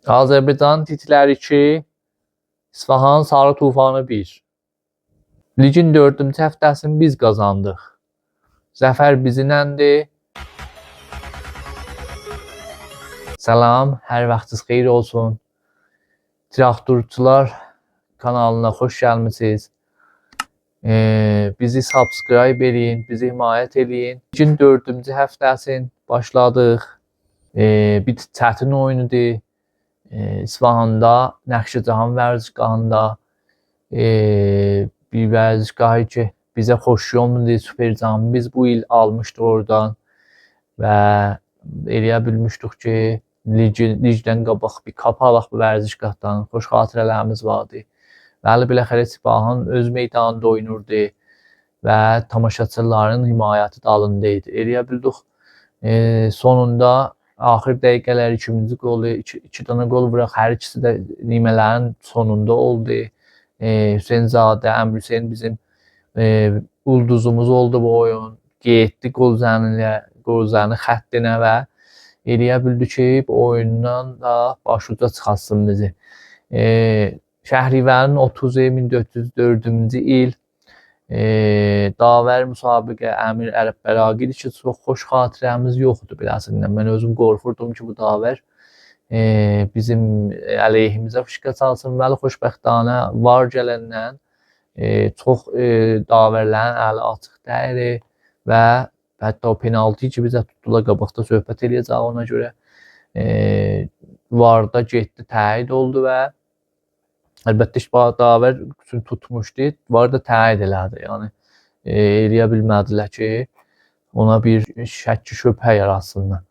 Azərbaycan Titlər 2, İsfahan Sarı Tufanı 1. Ligin 4-cü həftəsini biz qazandıq. Zəfər bizinəndir. Salam, hər vaxtınız xeyir olsun. Traktorçular kanalına xoş gəlmisiniz. Bizi subscribe eləyin, bizi himayət eləyin. Ligin 4-cü həftəsini başladıq. Bir çətin oyunudur. İsfahanda, Nəqşi Cahan vərzişgahında bir vərzişgahı ki bizə xoş yolmudur, Super Camı biz bu il almışdıq oradan və eləyə bilmişdik ki, ligdən qabaq bir kap alaq bu vərzişgahdan. Xoş xatirələrimiz vardı. Bəli, biləxərə Sipahan öz meydanında oynurdu və tamaşaçıların himayəti dalında idi. Eləyə bildik. Sonunda axır dəqiqələr ikinci qolu, iki dənə qol vuraq, hər ikisi də nimələrin sonunda oldu. Hüseynzadə, Əmr Hüseyn bizim ulduzumuz oldu bu oyun. Getdi qol zəninlə, qol zəni xəttinə və eləyə bildi ki, bu oyundan da başuca çıxartsın bizi. Şəhrivərin 30-u 1404-cü il davər müsabiqə Əmir Ərəb Bəraqi idi ki, çox xoş xatirəmiz yoxdur biləsindən. Mən özüm qorxurdum ki, bu davər bizim əleyhimizə fışqa çalsın. Bəli, xoşbəxtanə var gələndən çox davərlərin əli açıq deyil və hətta o penaltı ki bizə tutdular, qabaqda söhbət eləyəcək ona görə VAR-da getdi, təyid oldu və əlbəttə ki, davər üçün tutmuşdu, VAR da təyid elədi. Yəni eləyə bilmədilər ki, ona bir şəkki şübhə yaratsınlar.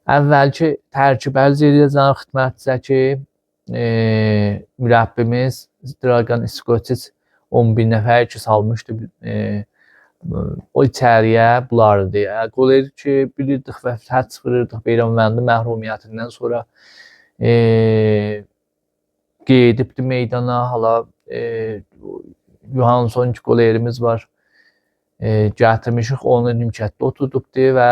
Əvvəlki tərkib ərz eləyəcəm xidmətçə ki, mürəbbimiz Dragan İskoçic 11 nəfər ki salmışdı o içəriyə bunlardı. Qoler ki, bilirdik və həds vururdıq Beyranvəndi məhrumiyyətindən sonra gedibdi meydana. Hala Johansson ki qolerimiz var. Gətirmişik, onu nimkətdə oturdubdu və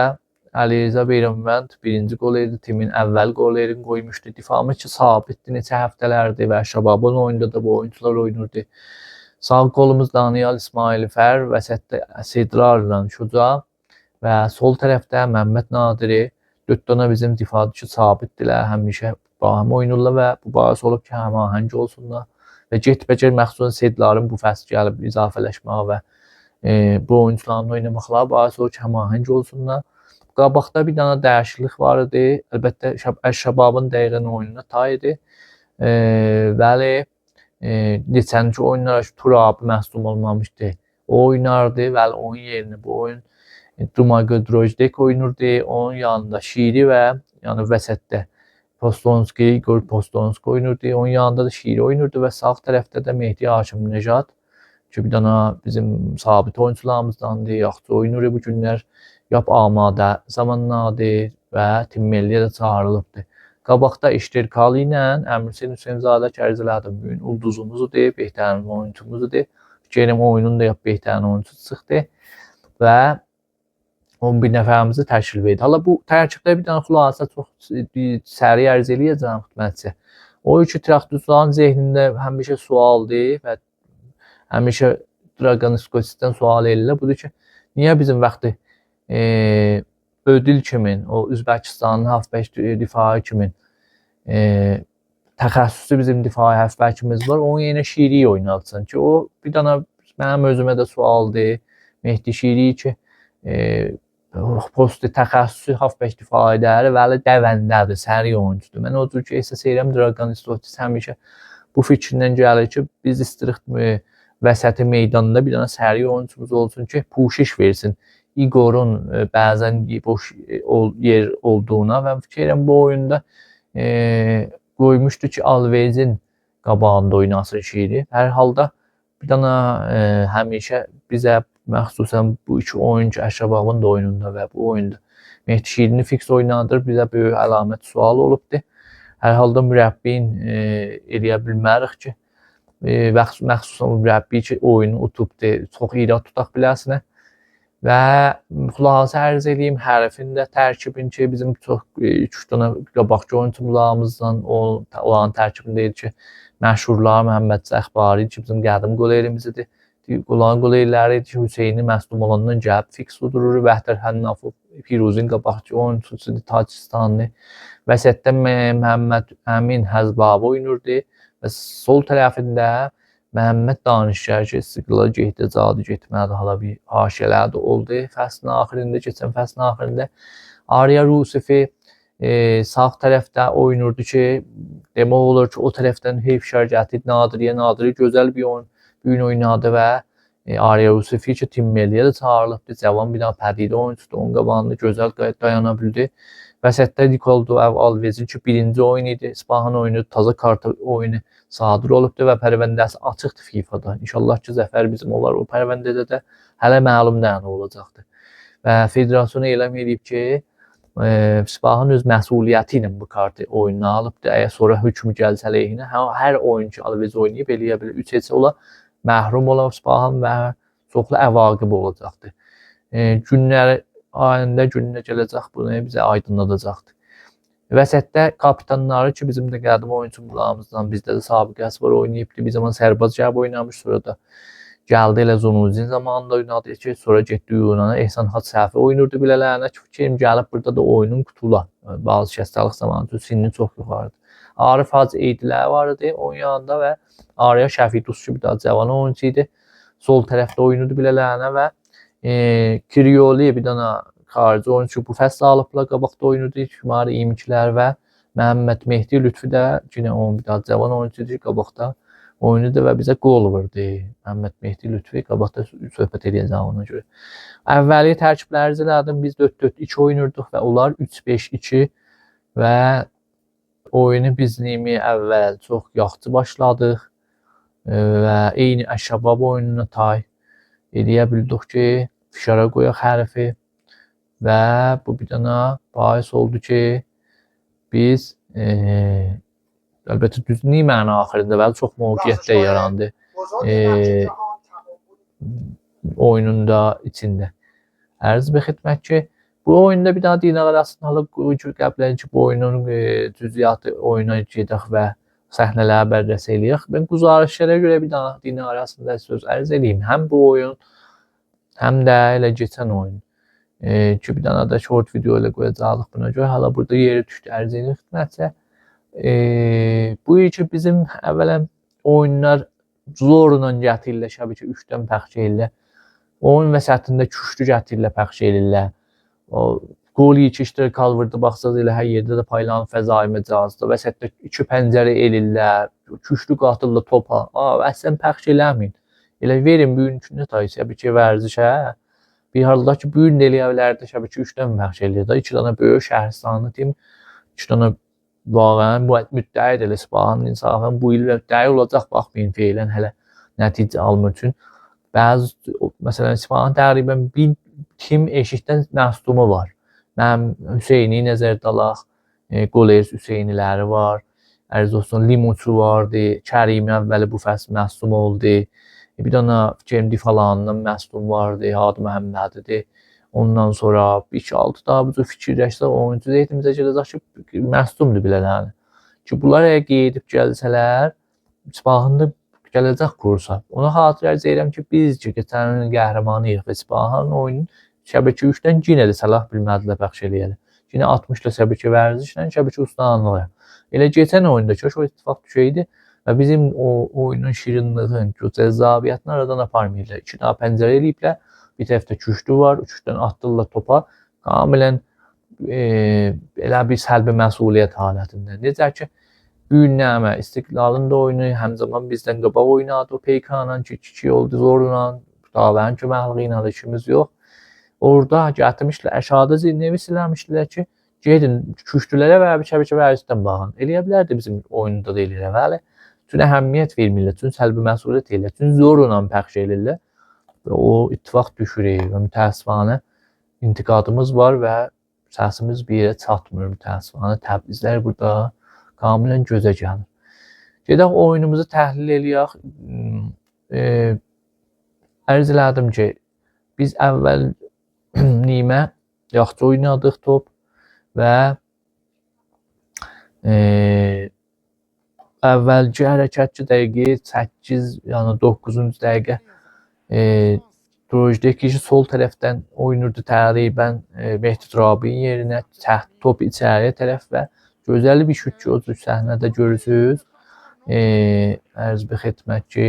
Əlirza Beyranvənd birinci qolerdi, timin əvvəl qolerini qoymuşdu. Difamız ki sabitdir neçə həftələrdir və Şababın oyunda da bu oyunçular oynurdu. Sağ qolumuz Daniel İsmailfər, vəsətdə Sedrarla Şuca və sol tərəfdə Məmməd Nadiri. 4 dənə bizim difadakı sabitdirlər, həmişə bahəm oynurlar və bu bahis olub ki, həmahəng olsunlar. Və getbəcər məxsusən Sedların bu fəsl gəlib izafələşməyə və bu oyunçuların oynamaqları bahis olub ki, həmahəng olsunlar. Qabaqda bir dənə dəyişiklik var idi. Əlbəttə Əş-Şababın dəqiqən oyununa tay idi. Bəli, neçənci oyunlar Turabi məhdum olmamışdı. O oynardı, bəli, onun yerinə bu oyun Dumago Drojdek oynurdu. Onun yanında Şiri və yəni vəsətdə Postonski, Igor Postonski oynurdu. Onun yanında da Şiri oynurdu və sağ tərəfdə də Mehdi Haşimnejad ki, bir dənə bizim sabit oyunçularımızdandır, yaxşı oynayır bu günlər. Yap amadə zamanladır və Tim Milliyə də çağırılıbdır. Qabaqda İştirkalı ilə Əmr Hüseyn Hüseynzadə ki, ərz elədim, bu gün ulduzumuzdur, behtärin oyunçumuzdur. Fikirəm oyunun da yap behtärin oyunçusu çıxdı və 11 nəfərimizi təşkil verdi. Hala bu tərkibdə bir dənə xülasə çox bir səri ərz eləyəcəm xidmətçi. O ki, traktorçuların zehnində həmişə sualdır və həmişə Dragan İskoçisdən sual eləyirlər. Budur ki, niyə bizim vaxtı Ödül kimin, o Üzbəkistanın hafbək difaı kimin təxəssüsü bizim difai hafbəkimiz var, onun yerinə Şiri oynatsın ki, o bir dənə mənim özümə də sualdır. Mehdi Şiri ki, postu təxəssüsü hafbək difai dəyəri, bəli, dəvəndədir, səri oyuncudur. Mən o cür ki, ehsas edirəm, Dragan İstotis həmişə bu fikirlə gəlir ki, biz istirik vəsəti meydanda bir dənə səri oyunçumuz olsun ki, puşiş versin Igor'un bəzən boş yer olduğuna və fikirəm bu oyunda qoymuşdu ki, Alvezin qabağında oynasın Şiri. Hər halda bir dənə həmişə bizə məxsusən bu iki oyuncu Əşrəbabın da oyununda və bu oyunda Mehdi Şirini fiks oynadır, bizə böyük əlamət sual olubdur. Hər halda mürəbbiyin eləyə bilmərik ki, məxsusən mürəbbi ki, oyunu utubdur, çox irad tutaq biləsinə. Və xülasə ərz eləyim, hərfin də tərkibin ki, bizim çox 3 dənə qabaqcı oyunçularımızdan onların tərkibində idi ki, məşhurlar Məhəmməd Zəxbari ki, bizim qədim qolerimiz idi. Onların qolerləri idi ki, Hüseyni məslum olandan gəlib fiks durur, Vəhdər Hənnafov Firuzin qabaqcı oyunçusudur, Tacistanlı. Vəsətdə Məhəmməd Əmin Həzbabı oynurdu və sol tərəfində Məhəmməd Danişgər ki, İstiqlala getdi, cadı getmədi, hala bir haşiyələr də oldu. Fəslin axırında, keçən fəslin axırında Arya Rusifi sağ tərəfdə oynurdu ki, demək olur ki, o tərəfdən heyf şər gətirdi Nadiriyə. Nadiri gözəl bir oyun, bu gün oynadı və Arya Rusifi ki, Tim Milliyə də çağırılıbdı. Cavan bir daha pədidə oyunçudur, onun qabağında gözəl dayana bildi. Vəsətdə Ricardo Alvezin ki, birinci oyun idi. İspahan oyunu, taza karta oyunu sadir olubdur və pərvəndəsi açıqdır FIFA-da. İnşallah ki, zəfər bizim olar. O pərvəndədə də hələ məlum nə olacaqdır. Və federasiyon elam edib ki, İspahan öz məsuliyyəti ilə bu kartı oyununa alıbdır. Əgər sonra hökmü gəlsə əleyhinə, hər oyunçu Alvez oynayıb eləyə bilər. 3 heçə ola, məhrum olar İspahan və çoxlu əvaqib olacaqdır. Günləri ayında gününə gələcək, bunu bizə aydınladacaqdır. Vəsətdə kapitanları ki, bizim də qədim oyunçularımızdan, bizdə də sabiqəsi var, oynayıbdı. Bir zaman Sərbaz gəlib oynamış, sonra da gəldi elə Zonuzin zamanında oynadı ki, sonra getdi Yunana, Ehsan Hac Səfi oynurdu bilələyinə ki, kim gəlib burada da oyunun qutula. Bazı xəstəlik zamanı sinni çox yuxarıdır. Arif Hac Eydilər var idi onun yanında və Arya Şəfiqdus ki, bir daha cavan oyunçu idi. Sol tərəfdə oynurdu bilələyinə və Krioli bir dənə xarici oyunçu bu fəsl alıblar, qabaqda oynurdu, Şimari 22-lər və Məhəmməd Mehdi Lütfü də yenə onun bir daha cavan oyunçu idi, qabaqda oynayırdı və bizə qol vurdu. Məhəmməd Mehdi Lütfü qabaqda söhbət eləyəcəm ona görə. Əvvəli tərkibləri elədim, biz 4-4-2 oynuyurduq və onlar 3-5-2 və oyunu biz nimi əvvəl çox yaxşı başladıq və eyni Əşşəbab oyununa tay eləyə bildik ki, fişara qoyaq hərfi və bu bir dənə bahis oldu ki, biz əlbəttə düz nimənin axırında bəli çox mövqiyyətdə yarandı oyunun da içində. Ərz bir xidmət ki, bu oyunda bir daha dinlər arasında hala qəblən ki, bu oyunun cüziyyatı oyuna gedək və səhnələri bərrəsi eləyək. Mən güzarişlərə görə bir daha dinlər arasında söz ərz eləyim. Həm bu oyun, həm də elə keçən oyun. Ki, bir dənə də short video ilə qoyacaqlıq buna görə. Hala burada yeri düşdü ərz eləyik xidmətsə. Bu ki, bizim əvvələn oyunlar zorla gətirirlər, şəbəkə 3-dən pəxş eləyirlər. Oyun vəsətində küşlü gətirirlər, pəxş eləyirlər. O qol yetişdirir, kalvırdı, baxsaz elə hər yerdə də paylanır fəzai məcazda. Vəsətdə iki pəncərə elirlər, küşlü qatırlar topa. Əslən pəxş eləməyin. Elə verin bugünkü nə tay şəbəkə vərzişə. Bir halda ki, bu gün də eləyə bilərdi, şəbəkə 3-dən pəxş eləyir də. 2 dənə böyük şəhristanlı tim, 2 dənə vaqəən bu müddəidir elə İspahanın insafən bu il müddəi olacaq, baxmayın feilən hələ nəticə almır üçün. Bəzi, məsələn, İspahan təqribən bir tim eşikdən məslumu var. Mənim Hüseyni nəzərdə alaq, Qoler Hüseyniləri var, ərz olsun Limuçu vardı, Kərimi əvvəli bu fəsl məslum oldu. Bir dənə fikrim difalanından məslum vardı, Hadi Məhəmmədidir. Ondan sonra 2-6 daha bu cür fikirləşsə oyuncu zeytimizə gələcək ki, məslumdur bilələrini. Ki, bunlar əgər qeyd edib gəlsələr, İspahanında gələcək kursa. Ona xatir ərz edirəm ki, biz ki, keçən ilin qəhrəmanıyıq və İspahanın oyunun şəbəkə 3-dən yenə də səlah bilmədilər bəxş eləyələ. Yenə 60-la şəbəkə vərzişlə, şəbəkə ustanlığa. Elə keçən oyunda ki, o ittifaq düşəydi və bizim o oyunun şirinliğin, cəzzabiyyətini aradan aparmayırlar. 2 daha pəncərə eləyiblər. Bir tərəfdə küşlü var, üçdən atdırlar topa. Kamilən elə bir səlbi məsuliyyət halətində. Necə ki, bu gün nəmə, İstiqlalın da oyunu həm zaman bizdən qabaq oynadı o Peykanla ki, 2-2 oldu zorla, davənin köməkliyi ilə də işimiz yox. Orada gətirmişlər, aşağıda nevis eləmişdilər ki, gedin küşlülərə və bir şəbəkə vərzişdən baxın. Eləyə bilərdi bizim oyunda da eləyirlər, bəli. Çünki əhəmiyyət vermirlər, çünki səlbi məsuliyyət eləyirlər, çünki zorla pəxş eləyirlər. Və o ittifaq düşür və mütəəssifanə intiqadımız var və səsimiz bir yerə çatmır mütəəssifanə. Təbrizlər burada kamilən gözə gəlir. Gedək oyunumuzu təhlil eləyək. Ərz elədim ki, biz əvvəl Nimə yaxşı oynadıq top və əvvəlki hərəkətçi dəqiqə 8, yəni 9-cu dəqiqə Drojdek işi sol tərəfdən oynurdu təqribən Mehdi Turabin yerinə top içəriyə tərəf və gözəl bir şut ki, o cür səhnədə görürsünüz. Ərz bir xidmət ki,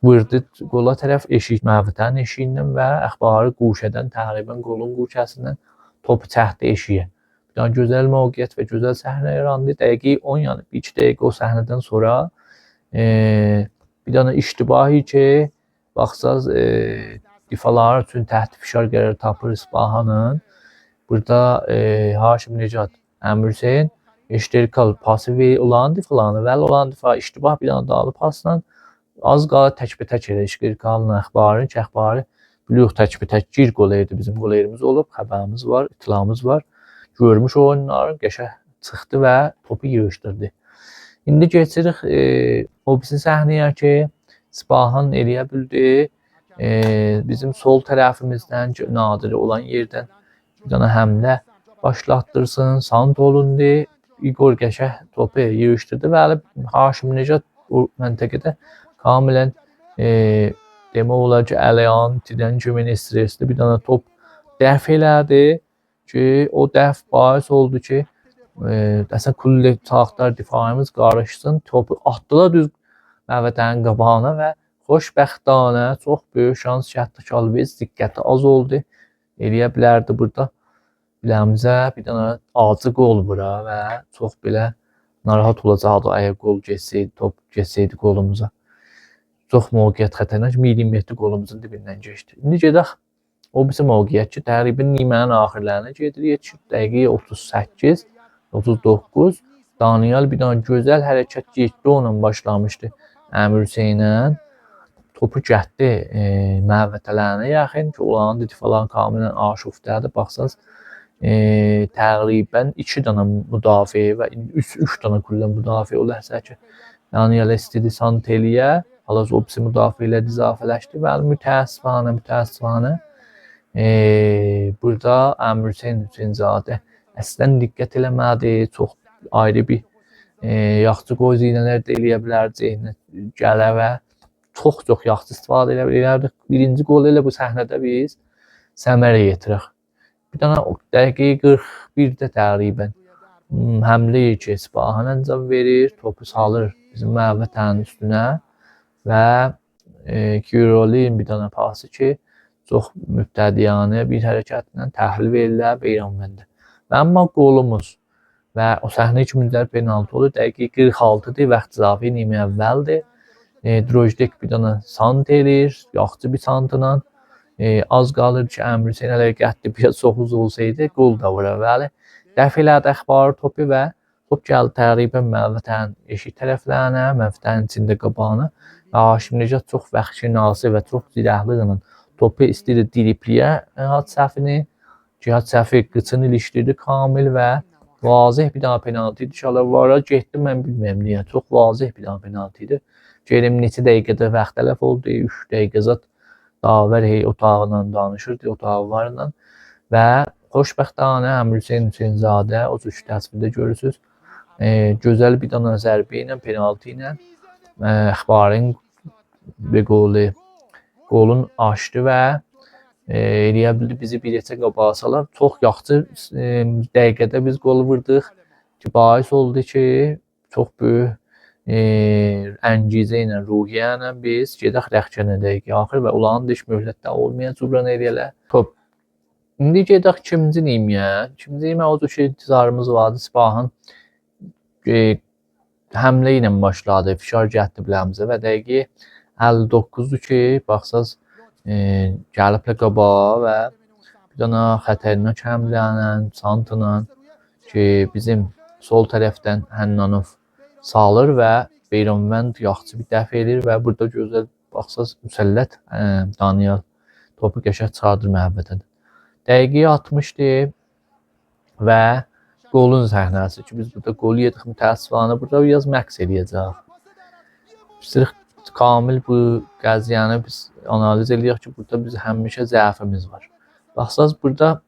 vurdu qola tərəf eşik məhvətənin eşiyindən və əxbarı quşədən təqribən qolun quşəsindən topu çəkdi eşiyə. Bir dənə gözəl mövqiyyət və gözəl səhnə yarandı. Dəqiqə 10, yəni 2 dəqiqə o səhnədən sonra bir dənə iştibahi ki, baxsaz difalar üçün təhdid fişar qərar tapır İsfahanın. Burada Haşim Necat, Əmir Hüseyn Eşterikal pası verir olan difalarını və olan difa iştibah bir dənə dağılı pasla az qala təkbətək elə Eşterikalın əxbarını ki, əxbarı bilirik təkbətək gir qol erdi, bizim qol yerimiz olub, xəbərimiz var, itilamız var. Görmüş oyunların qəşəng çıxdı və topu yığışdırdı. İndi keçirik o birisi səhnəyə ki, Spahan eləyə bildi. Bizim sol tərəfimizdən ki, Nadiri olan yerdən bir dənə həmlə başlatdırsın. Sant olundu. İgor qəşəng topu yığışdırdı və Haşim Necat o məntəqədə kamilən demək olar ki, əl-ayağını itirən kimi stresli bir dənə top dəf elədi ki, o dəf bais oldu ki, əslən kulli çaxtar difayımız qarışsın, topu atdılar düz Məvətənin qabağına və xoşbəxtanə çox böyük şans çatdı ki, Alves diqqəti az oldu. Eləyə bilərdi burada biləmizə bir dənə acı qol vura və çox belə narahat olacaqdı əgər qol getsəydi, top getsəydi qolumuza. Çox mövqiyyət xətərnak, millimetr qolumuzun dibindən keçdi. İndi gedək o birisi mövqiyyət ki, təqribən nimənin axirlərinə gedir, yetişir. Dəqiqə 38, 39. Daniel bir dənə gözəl hərəkət getdi, onunla başlamışdı Əmir Hüseynlə. Topu gətdi məhvətələrinə yaxın ki, onların difaların kamilən aşuftədir. Baxsaz, təqribən 2 dənə müdafiə və 3 dənə kullə müdafiə o ləhzə ki, Daniel istedi sant eləyə, halas o birisi müdafiə ilə izafələşdi və mütəəssifانه burada Əmir Hüseyn Hüseynzadə əslən diqqət eləmədi, çox ayrı bir yaxşı qozinələr də eləyə bilər, zehnə gələ və çox-çox yaxşı istifadə elə bilərdik. Birinci qol elə bu səhnədə biz səmərə yetirək. Bir dənə dəqiqə 41-də təqribən həmlə ki, Spahan əncam verir, topu salır bizim məhvətənin üstünə və Kirolin bir dənə pası ki, çox mübtədiyanə bir hərəkətlə təhvil verirlər Beyranvəndə. Və amma qolumuz və o səhnə kimi mündər penaltı olur. Dəqiqə 46-dır, vaxt izafi nimə əvvəldir. Drojdek bir dənə sant eləyir, yaxşı bir santla. Az qalır ki, Əmir Hüseyn hələ qəddi biraz çox uz olsaydı, qol da vura. Bəli, dəf elədi əxbarı topu və top gəldi təqribən məhvətənin eşik tərəflərinə, məhvətənin içində qabağına. Və Haşim Necat çox vəxşinası və çox zirəhli topu istəyir dripliyə had səhvini. Ki, had səhvi qıçını ilişdirdi kamil və vazeh bir dənə penaltı idi. İnşallah vara getdi, mən bilmirəm niyə. Çox vazeh bir dənə penaltı idi. Gerim neçə dəqiqədə vaxt tələf oldu. 3 dəqiqə zat davər hey otağıyla danışırdı, otağı varla və xoşbəxtanə Əmir Hüseyn Hüseynzadə o cür təsvirdə görürsünüz. Gözəl bir dənə zərbə ilə, penaltı ilə əxbarın bir qolu qolun açdı və eləyə bildi bizi bir neçə qabağa salar. Çox yaxşı dəqiqədə biz qolu vurduq ki, bais oldu ki, çox böyük əngizə ilə, ruhiyyə ilə biz gedək Rəxkənə dəqiqə axır və onların diş möhlətdə olmayan cubran eləyələr. Top. İndi gedək ikinci nimiyə. İkinci nimə o cür ki, intizarımız vardı. Spahan həmlə ilə başladı. Fişar gətdi biləmizə və dəqiqə 59-dur ki, baxsaz gəliblər qabağa və bir dənə xətərnak həmlə ilə, santla ki, bizim sol tərəfdən Hənnanov salır və Beyranvənd yaxşı bir dəf edir və burada gözəl baxsaz müsəllət Daniel topu qəşəng çıxardır məhəbbətədən. Dəqiqəyə 60-dır və qolun səhnəsi ki, biz burada qol yedik mütəəssifانه burada biraz məqs eləyəcək. Sırf kamil bu qəziyyəni biz analiz eləyək ki, burada biz həmişə zəifimiz var. Baxsaz burada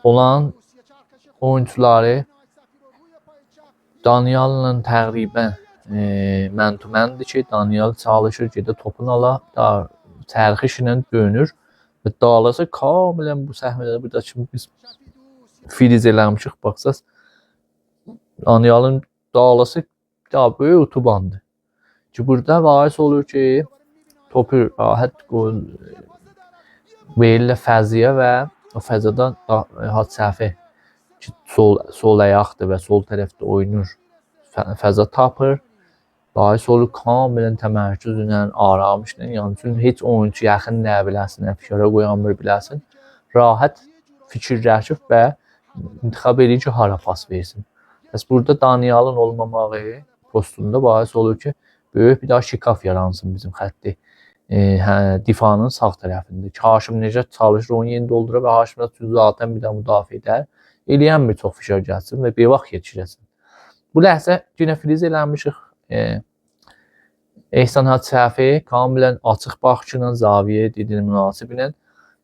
olan oyunçuları Daniel'la təqribən mən-to-məndir ki, Daniel çalışır ki, də topunu ala, daha çərxişlə dönür və dalası kamilən bu səhnədə burada kimi biz friz eləmişik, baxsaz Daniel'ın dalası daha böyük otobandır. Ki burada varis olur ki, topu rahat qol verirlər fəziyə və o fəzadan Hacı Səfi ki, sol ayaqdır və sol tərəfdə oynayır, fəza tapır. Bahis olur kamilən təmərküzlə, aramışla, yəni üçün heç oyunçu yaxın nə biləsin, nə fişara qoyan bir biləsin. Rahat fikirləşib və intixab edir ki, hara pas versin. Bəs burada Daniel'ın olmamağı postunda bahis olur ki, böyük bir daha şikaf yaransın bizim xətti difanın sağ tərəfində. Ki, Haşim Nejad çalışır, onu yeni doldurur və Haşim Nejad zaten bir daha müdafiə edər. Eləyən bir çox fişar gəlsin və bir vaxt yetişirəsin. Bu ləhzə yenə friz eləmişik. Ehsan Hacı Səfi kamilən açıq baxışı ilə, zaviyə dediyini münasib ilə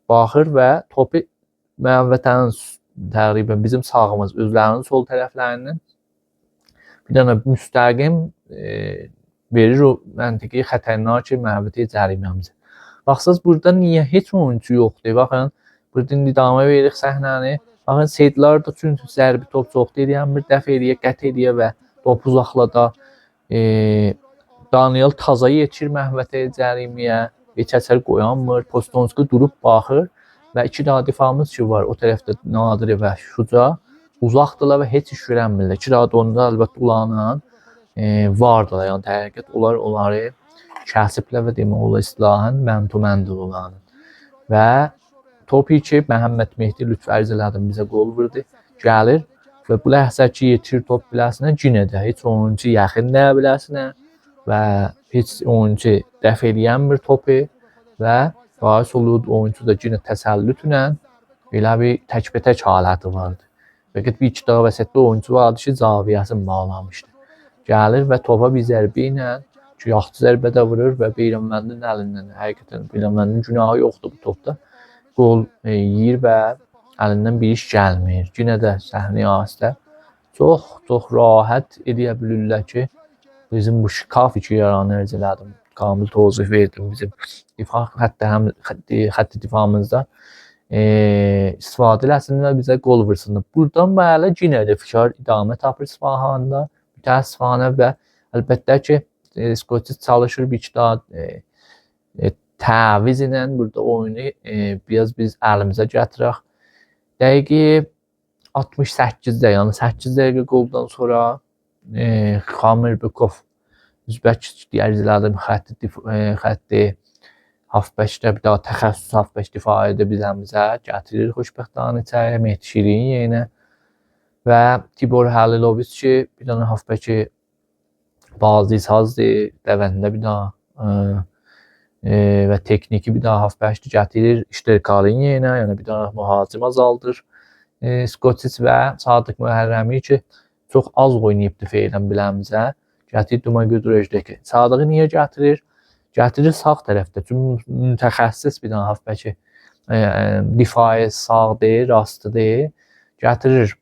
baxır və topu məhəvvətənin təqribən bizim sağımız, özlərinin sol tərəflərindən bir dənə müstəqim verir o məntiqi xətərnak məhəvvətə cəriməmizə. Baxsaz burada niyə heç oyunçu yoxdur? Baxın, burada indi idamə veririk səhnəni. Baxın, Seydlər də çünki zərbi top çoxdur eləyən bir dəf eləyə, qət eləyə və topu uzaqlada. Daniel taza yetişir məhvətə cəriməyə, heç əsər qoyanmır. Postonski durub baxır və iki daha difamız ki var, o tərəfdə Nadiri və Şuca uzaqdırlar və heç iş görənmirlər. İki daha da onda əlbəttə ulanın vardılar. Yəni həqiqət onlar onları kəsiblər və demək olar istilahen mən-to-məndir onların. Və topu ki Məhəmməd Mehdi lütf ərz elədim bizə qol vurdu. Gəlir və bu ləhzə ki yetişir top biləsinə, yenə də heç oyunçu yaxın deyə biləsinə və heç oyunçu dəf eləyənmir topu və bahis olur oyunçu da yenə təsəllütlə elə bir təkbətək haləti vardı. Fəqət bir iki daha vəsətdə oyunçu vardı ki, zaviyəsini bağlamışdı. Gəlir və topa bir zərbə ilə ki, yaxşı zərbə də vurur və Beyranvəndin əlindən, həqiqətən Beyranvəndin günahı yoxdur bu topda. Qol yeyir və əlindən bir iş gəlmir. Yenə də səhnəyə asitə çox rahat eləyə bilirlər ki, bizim bu şikaf iki yaranır elədim. Kamil tozih verdim bizim difa hətta həm xətti difamızda istifadə eləsinlər, bizə qol vursunlar. Buradan bəli yenə də fişar idamə tapır İsfahanda. Mütəəssifانə və əlbəttə ki, Skoçic çalışır bir iki daha təviz ilə burada oyunu biraz biz əlimizə gətirək. Dəqiqə 68-də, yəni 8 dəqiqə qoldan sonra Xamirbekov Üzbək deyərlədim xətti hafbəkdə bir daha təxəssüs hafbək difaı edə bizəmizə gətirir xoşbəxtانه içəri Mehdi Şirin yerinə və Tibor Həliloviç ki, bir dənə hafbəki bazisazdır, dəvəndə bir daha və texniki bir daha hafbəkdir gətirir İşterkalın yerinə, yəni bir daha mühacim azaldır. Skoçic və Sadıq Məhərrəmi ki, çox az oynayıbdır feilən biləmizə. Gətirir Dumagöz Röjdəki. Sadığı niyə gətirir? Gətirir sağ tərəfdə. Çünki mütəxəssis bir dənə hafbəki difai sağdır, rastıdır. Gətirir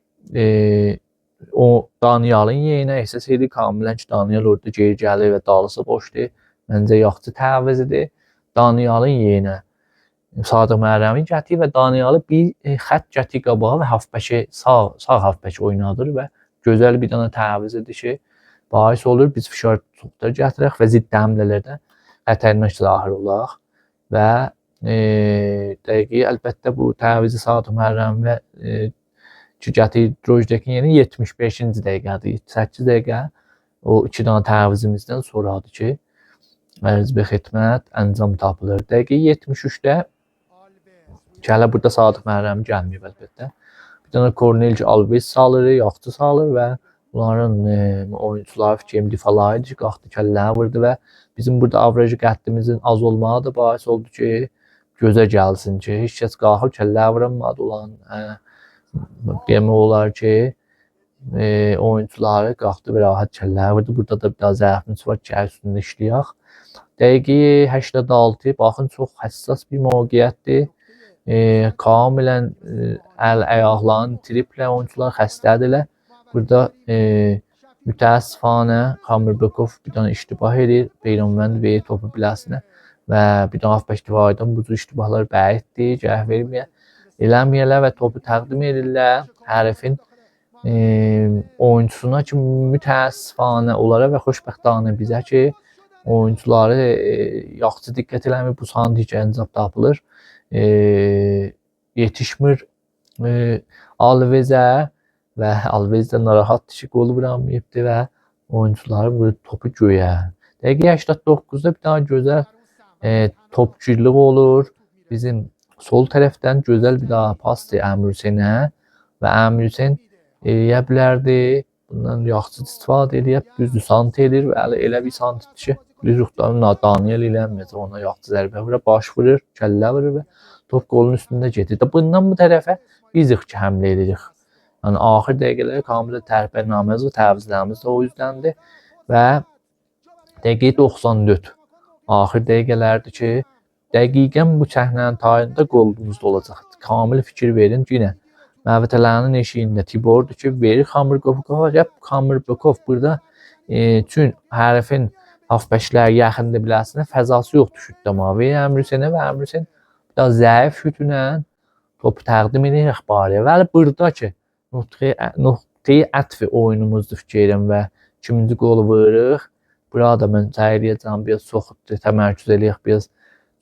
o Daniel'ın yerinə ehsas edir kamilən ki, Daniel orada geri gəlir və dalısı boşdur. Məncə yaxşı təvizidir. Daniel'ın yerinə Sadıq Məhərrəmi gətirir və Daniel'ı bir xətt gətirir qabağa və hafbəki sağ hafbəki oynadır və gözəl bir dənə təviz edir ki, bahis olur biz fişar çoxdur gətirək və ziddi həmlələrdə xətərnak zahir olaq və dəqiqə əlbəttə bu təvizi Sadıq Məhərrəmi və ki gətirir Drojdəkin yerinə 75-ci dəqiqədir. 8 dəqiqə o iki dənə təvizimizdən sonradır ki, ərz be xidmət əncam tapılır. Dəqiqə 73-də ki, hələ burada Sadıq Məhərrəmi gəlməyib əlbəttə. Bir dənə Kornelci Alves salır, yaxçı salır və bunların oyunçuları fikrim difaları idi ki, qalxdı kəlləni vurdu və bizim burada avrajı qəddimizin az olmağı da bahis oldu ki, gözə gəlsin ki, heç kəs qalxıb kəllə vuranmadı olan demək olar ki, Oyunçuları qalxdı və rahat kəllə vurdu. Burada da bir daha zəifimiz var ki, üstündə işləyək. Dəqiqəyi 86, baxın çox həssas bir mövqiyyətdir. Kamilən əl ayaqlarını itiriblər oyunçular, xəstədirlər. Burada mütəəssifanə Xamirbekov bir dənə iştibah edir. Beyranvənd verir topu biləsinə və bir dənə hafbəş divardan bu cür iştibahlar bəyiddir, cəhv verməyə eləməyələr və topu təqdim edirlər hərifin oyunçusuna ki, mütəəssifanə onlara və xoşbəxtanə bizə ki, oyunçuları yaxşı diqqət eləmir, bu santi əncab tapılır. Yetişmir Alvezə və Alvez də narahatdır ki, qol vuramayıbdır və oyunçuları vurur topu göyə. Dəqiqə 89-da bir daha gözəl topçuluq olur. Bizim sol tərəfdən gözəl bir daha pasdır Əmir Hüseynə və Əmir Hüseyn eləyə bilərdi. Bundan yaxşı istifadə eləyib, düzdür, sant edir və elə bir sant ki, bilirik da Daniel eləməyəcək, ona yaxşı zərbə vurur, baş vurur, kəllə vurur və top qolun üstündə gedir. Bundan bu tərəfə bizik ki, həmlə edirik. Yəni axir dəqiqələrə kamillə tərpənməmiz və təvizlərimiz də o yüzdəndir və dəqiqə 94 axir dəqiqələrdir ki, dəqiqən bu səhnənin tayında qolumuzda olacaq. Kamil fikir verin ki, yenə Məvətələrin eşiyində Tibordur ki, verir Xamirbekova. Xamirbekov burada üçün hərifin hafbəşləri yaxındır biləsinə, fəzası yoxdur şütləməyə. Verir Əmir Hüseynə və Əmir Hüseyn biraz zəif şütünə topu təqdim edir əxbariyə. Və burada ki, nöqteyi ətfi oyunumuzdur fikirəm və ikinci qolu vururuq. Burada mən səy eləyəcəm, biraz çox təmərküz eləyək, biraz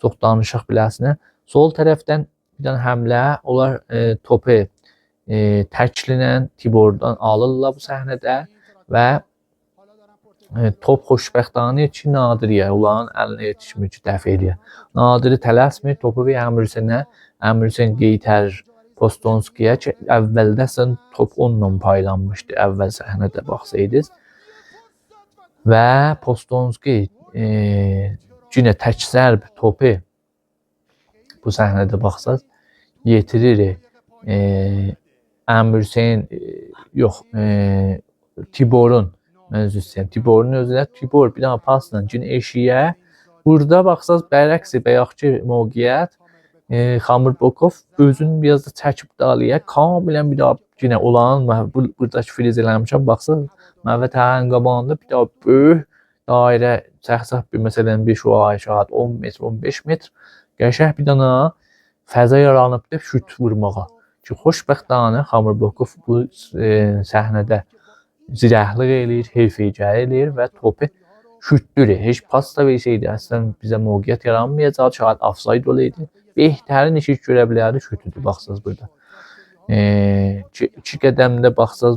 çox danışaq biləsinə. Sol tərəfdən bir dənə həmlə, onlar topu təklinə Tibordan alırlar bu səhnədə və top xoşbəxtanə ki, Nadiriyə, onların əlinə yetişmir ki, dəf eləyə. Nadiri tələsmir, topu və Əmir Hüseynə, Əmir Hüseyn qeytərir Postonskiyə ki, əvvəldə sən top onunla paylanmışdı, əvvəl səhnədə baxsaydınız. Və Postonski yenə tək zərb topu bu səhnədə baxsaz yetirir Əmir Hüseyn, yox, Tiborun, mən üzr istəyirəm, Tiborun özünə, Tibor bir dənə pasla yenə eşiyə. Burada baxsaz bərəksi bayaqki mövqiyyət Xamirbekov özünü biraz da çəkib dalıya, kamilən bir daha yenə olan, buradakı friz eləmişəm, baxsaz Məvətələrin qabağında bir daha böyük dairə çəksək bir məsələn bir şua şahid 10 metr, 15 metr qəşəng bir dənə fəza yaranıbdır şüt vurmağa. Ki, xoşbəxtanə Xamirbekov bu səhnədə zirəhlik eləyir, heyfiyyə eləyir və topu şütdürür. Heç pas da versəydi, əslən bizə mövqiyyət yaranmayacaq, şayad ofsayd olaydı. Behtärin işi görə bilərdi, şütüdür, baxsaz burada. İki qədəmdə baxsaz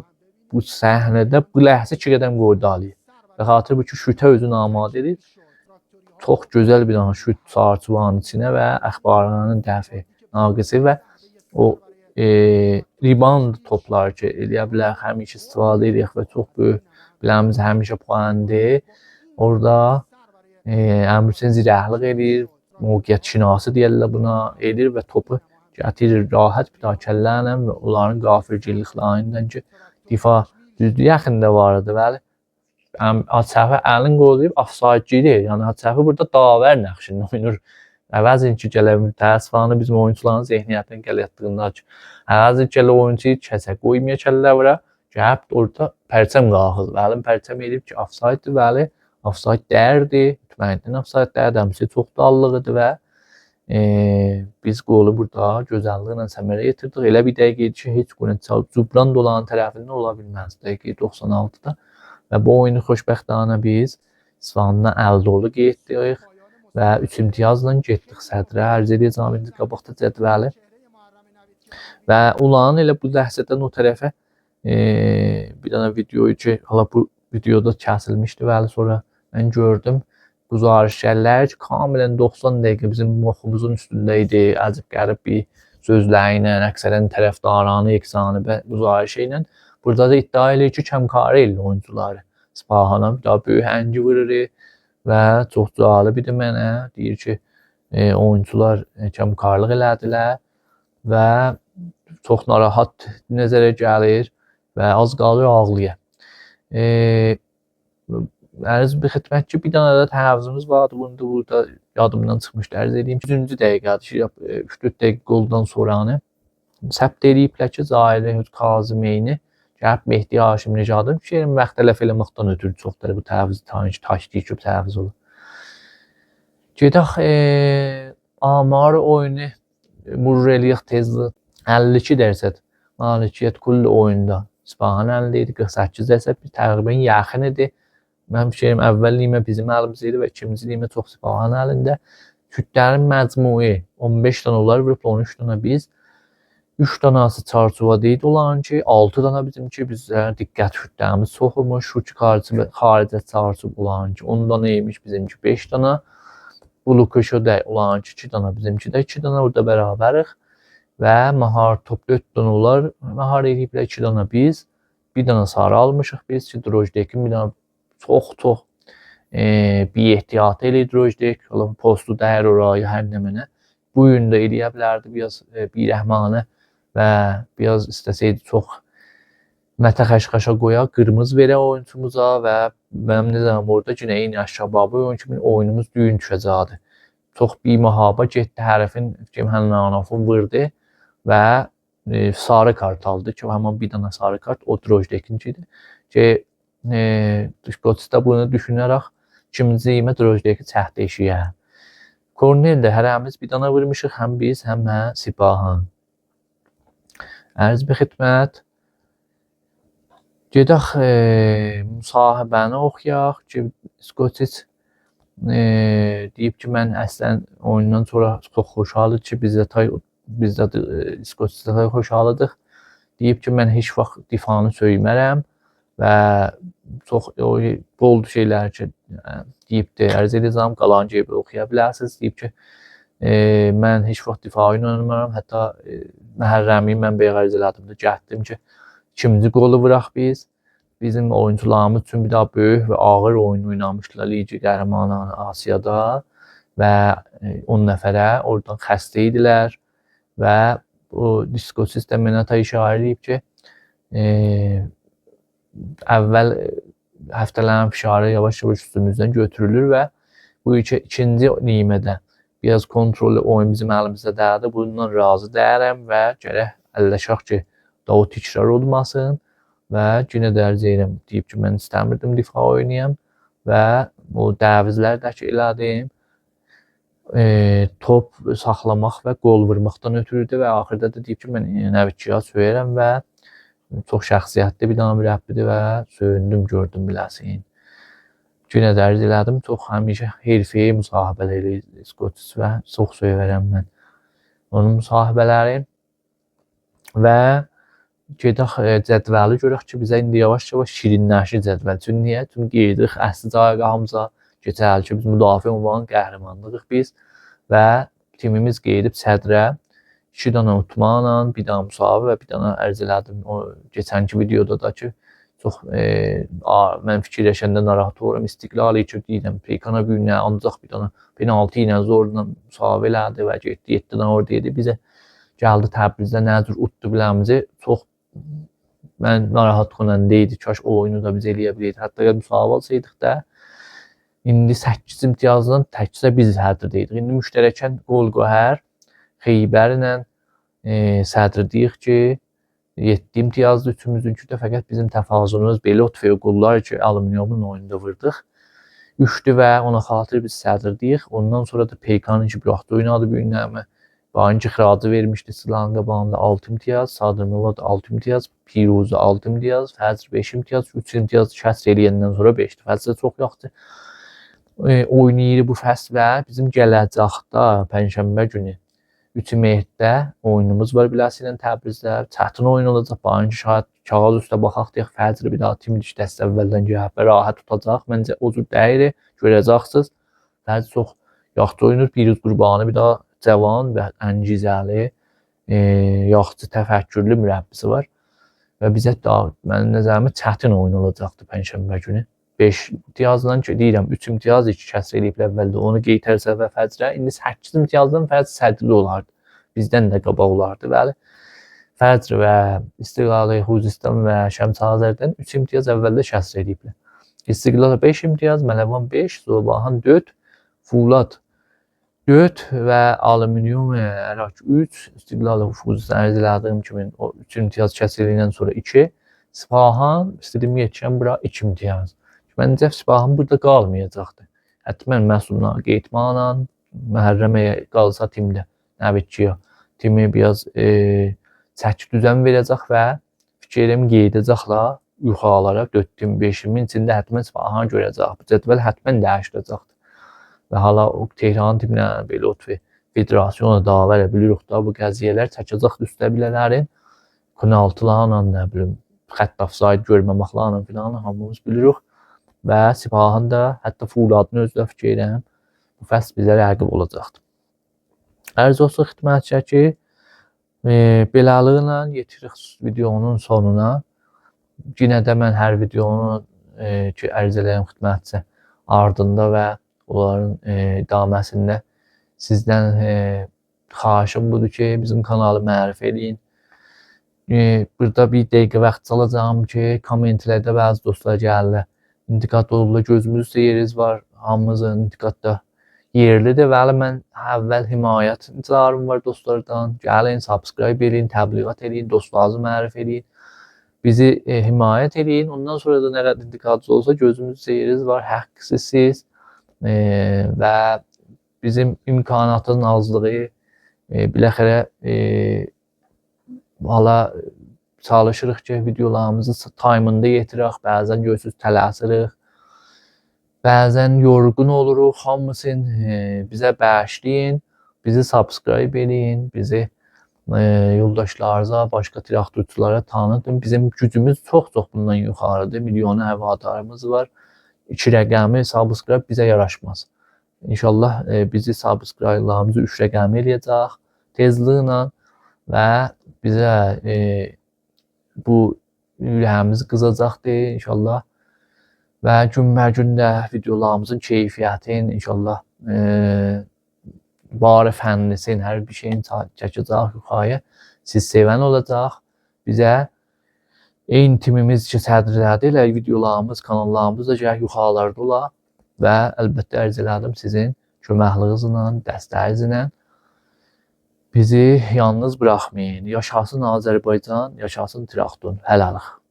bu səhnədə bu ləhzə iki qədəm qoydu alıyor. Və xatır bu ki, şütə özünü amadə edir. Çox gözəl bir dənə şüt çarçuvanın içinə və əxbarının dəfi naqisi və o rebound topları ki, eləyə bilər, həmişə istifadə edirik və çox böyük biləmiz həmişə puandır. Orada Əmir Hüseyn zirəhlik eləyir, mövqiyyət şinası deyirlər buna, edir və topu gətirir rahat bir daha kəllərlə və onların qafirgirliklərindən ki, difa düzdür, yaxında var idi, bəli. Səhvə əlin qoyub ofsayd girir. Yəni səhvə burada davər nəqşində oynayır. Əvəzin ki, gələ təəssüfanə bizim oyunçuların zehniyyətinə qələtdiyində ki, əvəzin ki, gələ oyunçuyu kəsə qoymaya kəllə vura, gəlib orada pərçəm qalxır. Bəli, pərçəm edib ki, ofsayddır, bəli, ofsayd dərdi, mütməyindən ofsayd dərdi, həmsi çox dallıq idi və biz qolu burada gözəlliklə səmərə yetirdik. Elə bir dəqiqə idi ki, heç qolun cubran dolanın tərəfindən ola bilməz. Dəqiqə 96-da və bu oyunu xoşbəxtanə biz İsfahandan əl dolu getdik və 3 imtiyazla getdik sədrə. Ərz edəcəm indi qabaqda cədvəli. Və onların elə bu ləhzədən o tərəfə bir dənə videoyu ki, hala bu videoda kəsilmişdi, bəli, sonra mən gördüm. Güzarişgərlər ki, kamilən 90 dəqiqə bizim moxumuzun üstündə idi. Əcəb qərib bir sözləri ilə, əksərən tərəfdaranı, eksanı və güzarişi ilə. Burada da iddia eləyir ki, kəmkarı eləyir oyuncuları. Spahana bir daha böyük həngi vurur və çox cəlib idi mənə. Deyir ki, oyuncular kəmkarlıq elədilər və çox narahat nəzərə gəlir və az qalır ağlaya. Ərz bir xidmətçi bir dənə də təvizimiz vardı. Bunu da burada yadımdan çıxmışdı. Ərz edeyim. 3-cü dəqiqədir. 3-4 dəqiqə qoldan sonranı səbt eləyiblər ki, Zahiri Kazımeyni gəlib Mehdi Haşim Nejadın şeirin vaxt tələf eləməkdən ötürü çox da bu təviz taktik təviz olur. Gedək amar oyunu murur eləyək tez 52% malikiyyət kulli oyunda İsfahan əlində idi, 48% bir təqribən yaxın idi. Mən fikrim əvvəl nimə bizim əlimizdə idi və ikinci nimə çox İsfahan əlində. Şütlərin məcmui 15 dənə onlar vurub, 13 dənə biz. 3 dənəsi çarçova deyil olan ki, 6 dənə bizimki, bizə diqqət şütlərimiz çox olmuş. Şu ki, xaricə çarçov olan ki, 10 dənə imiş bizimki 5 dənə. Bu Lukuşo da olan ki, 2 dənə, bizimki də 2 dənə, orada bərabərik. Və mahar top 4 dənə olar, mahar eləyiblər 2 dənə biz. Bir dənə sarı almışıq biz ki, Drojdekin bir dənə çox bir ehtiyatı eləyir Drojdek, postu dəyər oraya, hər nə mənə. Bu gün də eləyə bilərdi biraz birəhmanə və biraz istəsəydi çox mətə xəşxəşə qoya, qırmızı verə oyunçumuza və mənim nə zaman orada yenə eyni Əşşababı oyun kimi oyunumuz düyün düşəcəkdi. Çox bimahaba getdi hərifin, kim Hənnanofun vurdu və sarı kart aldı ki, həmin bir dənə sarı kart o Drojdekinkidir ki, Şkotista bunu düşünərək ikinci imə Drojdeki çəkdi eşiyə. Kornel də hərəmiz bir dənə vurmuşuq, həm biz, həm Sipahan. Ərz bir xidmət. Gedək müsahibəni oxuyaq ki, Skotic deyib ki, mən əslən oyundan sonra çox xoşhalıq ki, biz də Skoticdə tay xoşhalıdıq. Deyib ki, mən heç vaxt difanı söymərəm və çox bol şeylər ki, deyibdir. Ərz edəcəm, qalan gibi oxuya bilərsiniz. Deyib ki, mən heç vaxt difa oynamıram. Hətta Məhərrəmi mən bayaq ərz elədim də, gəldim ki, ikinci qolu vuraq biz. Bizim oyuncularımız üçün bir daha böyük və ağır oyun oynamışdılar Ligi Qəhrəmanı Asiyada və 10 nəfərə oradan xəstə idilər və o Diskosis də mənə ta işarə edib ki, əvvəl həftələrin fişarı yavaş-yavaş üstümüzdən götürülür və bu ikinci nimədə biraz kontrollü oyun bizim əlimizdə deyildi. Bundan razı deyərəm və gərək əlləşək ki, daha o təkrar olmasın və yenə də ərz edirəm, deyib ki, mən istəmirdim difa oynayam və o dəvizlər də ki, elədim. Top saxlamaq və qol vurmaqdan ötürüdür və axırda da deyib ki, mən Nəvidkiya söyərəm və çox şəxsiyyətli bir dənə mürəbbidir və söyündüm, gördüm biləsin. Yenə də ərz elədim, çox həmişə hərfəyi müsahibələr eləyir Skotis və çox söyərəm mən onun müsahibələrini və gedək cədvəli görək ki, bizə indi yavaş-yavaş şirinləşir cədvəl. Çünki niyə? Çünki qeydirik əsli cayqahımıza, keçən ki, biz müdafiə ünvanı qəhrəmanlığıq biz və timimiz qeydib sədrə 2 dənə utmaqla, bir dənə müsavə və bir dənə ərz elədim. O keçənki videoda da ki, çox mən fikirləşəndə narahat oluram. İstiqlal ki, deyirəm, Peykana bu günə ancaq bir dənə penaltı ilə zorla müsavə elədi və getdi 7 dənə orada idi. Bizə gəldi Təbrizdə nə cür utdu biləmizi. Çox mən narahat konəndə idi. Kaş o oyunu da biz eləyə biləydik. Hətta müsavə alsaydıq da indi 8 imtiyazdan təkcə biz sədr deyirik. İndi müştərəkən qol qohər Xeybərlə sədr deyik ki, 7 imtiyazlı üçümüzünkü də, fəqət bizim təfazunumuz belə otfeyo qollar ki, alüminiumun oyunda vırdıq. 3-dür və ona xatir biz sədr deyik. Ondan sonra da Peykanın ki, bir vaxt oynadı bu günləmə. Bayınki xiracı vermişdi silahın qabağında 6 imtiyaz, Sadırmova da 6 imtiyaz, Piruzu 6 imtiyaz, Fəcr 5 imtiyaz, 3 imtiyaz kəsr eləyəndən sonra 5-dir. Fəcr çox yaxşı oynayır bu fəsl və bizim gələcəkdə pənşənbə günü 3 Mehddə oyunumuz var biləsinə Təbrizdə. Çətin oyun olacaq. Bayınki şayad kağız üstə baxaq deyək, Fəcr bir daha tim dəstə əvvəldən gəlib və rahat tutacaq. Məncə o cür deyil, görəcəksiniz. Fəcr çox yaxşı oynayır. Piruz Qurbanı bir daha cavan və əngizəli, yaxşı təfəkkürlü mürəbbisi var. Və bizə daha, mənim nəzərimə çətin oyun olacaqdı pənşənbə günü. 5 imtiyazdan ki, deyirəm, 3 imtiyaz 2 kəsr eləyiblər əvvəldə, onu qeytərsə və Fəcrə, indi 8 imtiyazdan Fəcr sədrli olardı. Bizdən də qabaq olardı, bəli. Fəcr və İstiqlal Xuzistan və Şəms Azərdən 3 imtiyaz əvvəldə kəsr ediblər. İstiqlal 5 imtiyaz, Mələvan 5, Zobahan 4, Fulad 4 və Alüminium Ərak 3, İstiqlal Xuzistan ərz elədiyim kimi o 3 imtiyaz kəsrliyindən sonra 2, Sipahan istədiyim yetişən bura 2 imtiyaz. Məncə Sipahan burada qalmayacaqdır. Hətmən məhsuluna qeytmanla Məhərrəmə qalsa timdə Nəvidçiyə timi biraz çəki düzən verəcək və fikrim qeydəcəklər yuxarılara 4 tim 5-in içində hətmən Sipahan görəcək. Bu cədvəl hətmən dəyişiləcəkdir. Və hala o Tehran timinə belə o federasyona davər bilirik da bu qəziyyələr çəkəcək üstə bilələrin penaltılarla nə bilim xətt offside görməməklə filan hamımız bilirik və Sipahan da hətta Fuladın özü də fikirləyirəm bu fəsl bizə rəqib olacaqdır. Ərz olsun xidmətçiyə ki, beləliklə yetirik videonun sonuna. Yenə də mən hər videonu ki, ərz eləyirəm xidmətçi ardında və onların idaməsində sizdən xahişim budur ki, bizim kanalı mərif eləyin. Burada bir dəqiqə vaxt çalacağım ki, kommentlərdə bəzi dostlar gəlirlər. İntiqad olurlar, gözümüzdə yeriniz var, hamımızın intiqadda yerlidir. Bəli, mən əvvəl himayət çağrım var dostlardan. Gəlin, subscribe eləyin, təbliğat eləyin, dostlarınızı mərif eləyin. Bizi himayət eləyin. Ondan sonra da nə qədər intiqadınız olsa gözümüzdə yeriniz var, həqqsiniz siz. Və bizim imkanatın azlığı biləxərə hala çalışırıq ki, videolarımızı taymında yetirək. Bəzən görürsünüz tələsirik. Bəzən yorğun oluruq. Hamısını bizə bağışlayın. Bizi subscribe eləyin. Bizi yoldaşlarınıza, başqa traktorçulara tanıtın. Bizim gücümüz çox-çox bundan yuxarıdır. Milyona həvadarımız var. 2 rəqəmi subscribe bizə yaraşmaz. İnşallah bizi subscribe-larımızı 3 rəqəmi eləyəcək tezliklə və bizə bu ürəyimiz qızacaqdır inşallah. Və günbəgün də videolarımızın keyfiyyətini inşallah barı fənnisin, hər bir şeyin çəkəcək yuxarıya. Siz sevən olacaq. Bizə eyni timimiz ki, sədrlədir, elə videolarımız, kanallarımız da gərək yuxarılarda ola və əlbəttə ərz elədim sizin köməkliyinizlə, dəstəyinizlə bizi yalnız buraxmayın. Yaşasın Azərbaycan, yaşasın traktor. Hələlik.